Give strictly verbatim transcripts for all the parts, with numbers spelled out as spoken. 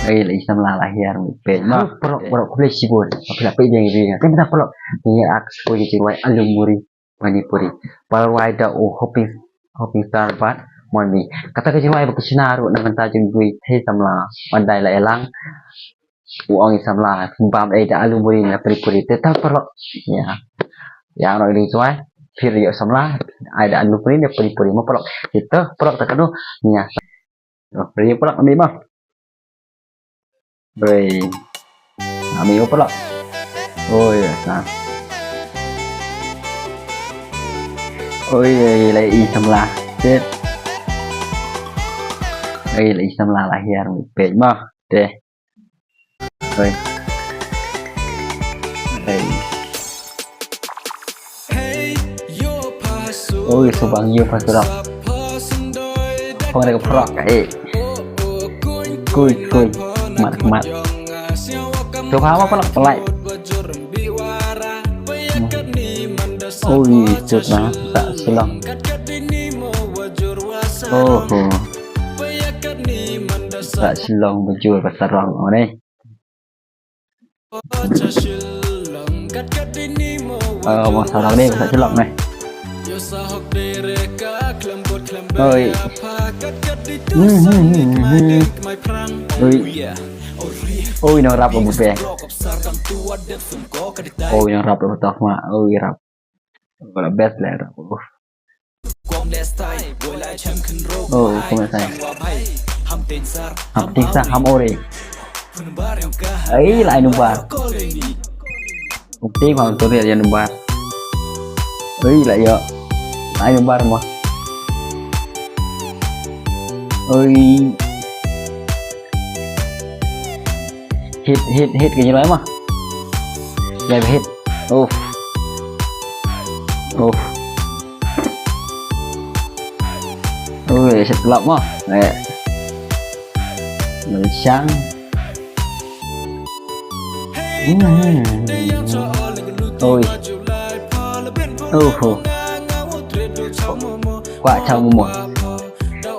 Ai la i samla la hiar mi peit ma. Paralok, paralok, khublei shibun. Khublei peit deng deng. Te mynta paralok, ngi ak sukoi ki jingrwai aloo muri pani puri. Paralok rwai da u Hoping, Hoping Star bad Monmi. Kata ka jingrwai ba ki shna ruh na ka bynta jong i thei samla. Ban dei la ïalang, u ong i samla, bam ei da aloo muri ne pani puri. Te ta paralok, ïa, ïa, no, ri tuai. Phi ïoh samla, ai da aloo muri ne pani puri. Ma paralok, kita paralok ta kano, ïa. Oh, ri paralok, ami ma. Oi. Ami ma paralok. Oi, na. Oi, oi, la i samla. Tet. Oi, la i samla la hiar mi peit ma. Te. Oi. Oi. Oi, subang ïa pha surok. Pha ngam da ka paralok, eh. Kuy, kuy. Mat, mat. To pha ma paralok, pynlait. Oi, cut na, sa Shillong. Oh, oh. Sa Shillong bajur ba sarong, oh, ne. Oh, ba sarong ne, ba Shillong ne. Oi. Hmm, hmm, hmm, hmm. Oi. Oi, nang rap abu pe. Oi, nang rap abu toh ma. Oi, rap. Ba la best le rap. Oh, kumne sai. Ham tin sa, ham ore. Ai, lai number. Ukti bang tu dia number. Ai, lai yo. Lai number mo. Ai. Hit, hit, hit ke jilai mo. Lai hit. Uff. Uff. Ui, set lap mo. Eh. Lensang. Hmm. Ui. Uff. Kwah chow momo.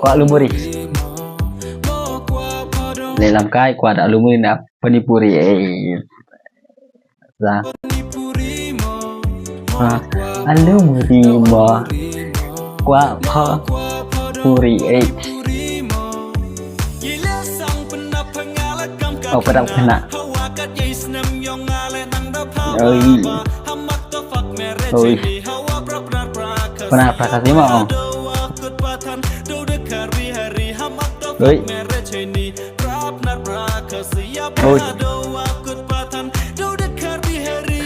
Kwah aloo muri. Le lam kai, kwah da aloo muri na pani puri. Eh. Sa. Ha, aloo muri mo. Kwah pha puri, eh. Oh, padap kena. Oi. Oi. Pernah prakasi mo. Oi. Oi.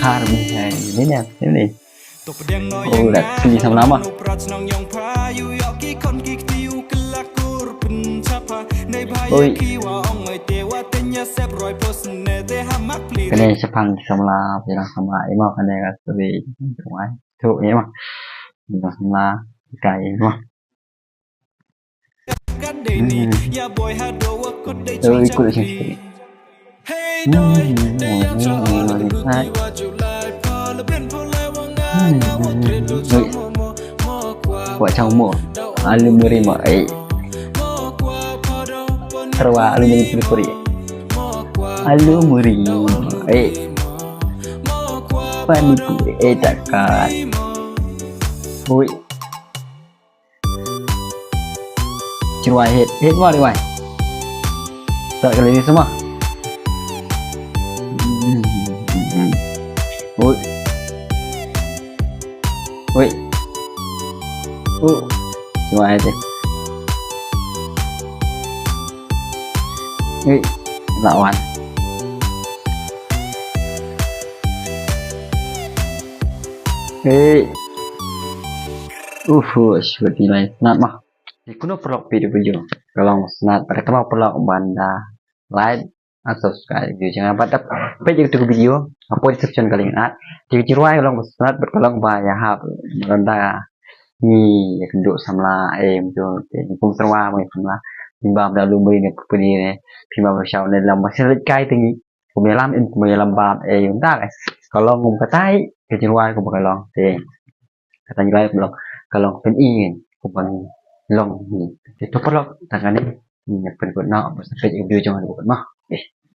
Khar Bihari. Ni ne, ni ne. Oh, dak tu sama lama. Oi. Kane shaphang samla, bilang samla, imo kane ka sri. Tu, imo. Bilang samla, kai, imo. Hmm. Oi, ikut sini. Hmm. Hmm. Oi. Kwah chow mo. Aloo muri mo. Eh. Terwa aloo muri puri. Aloo muri mo. Eh. Pani puri. Eh, takkan. Oi. Ci rwai hit. Hit mo, rwai. Tak kali ni semua. Oi. Oi. Oh. Ci rwai hit. Oi. Lawan. Oi. Uhuh, shuh nilai snap mah. Te kumno paralok P W ka long snap, bad kumno paralok ban da like, ah, subscribe video jong nga bad da peit ïa katu ka video hapoh description ka link. Te ka jingrwai ka long ba snap bad ka long ba ïahap, ba da ngi ïakynduh samla, eh, mynta te ngi kum samla, ngi samla. Ngi bam da aloo muri ne, puri ne, phi bam da shaw ne, lam ba sha leit kai te ngi kum ïalam, im kum ïalam bam, eh, ynda ka long kum katai ka jingrwai kumba ka long te. Kata ngi lai kumba long, ka long pyn-i ngi kumba long ngi. Te to paralok, tang kane ngi pynkut noh, ba sa peit ïa ka video jong ngi kumba noh.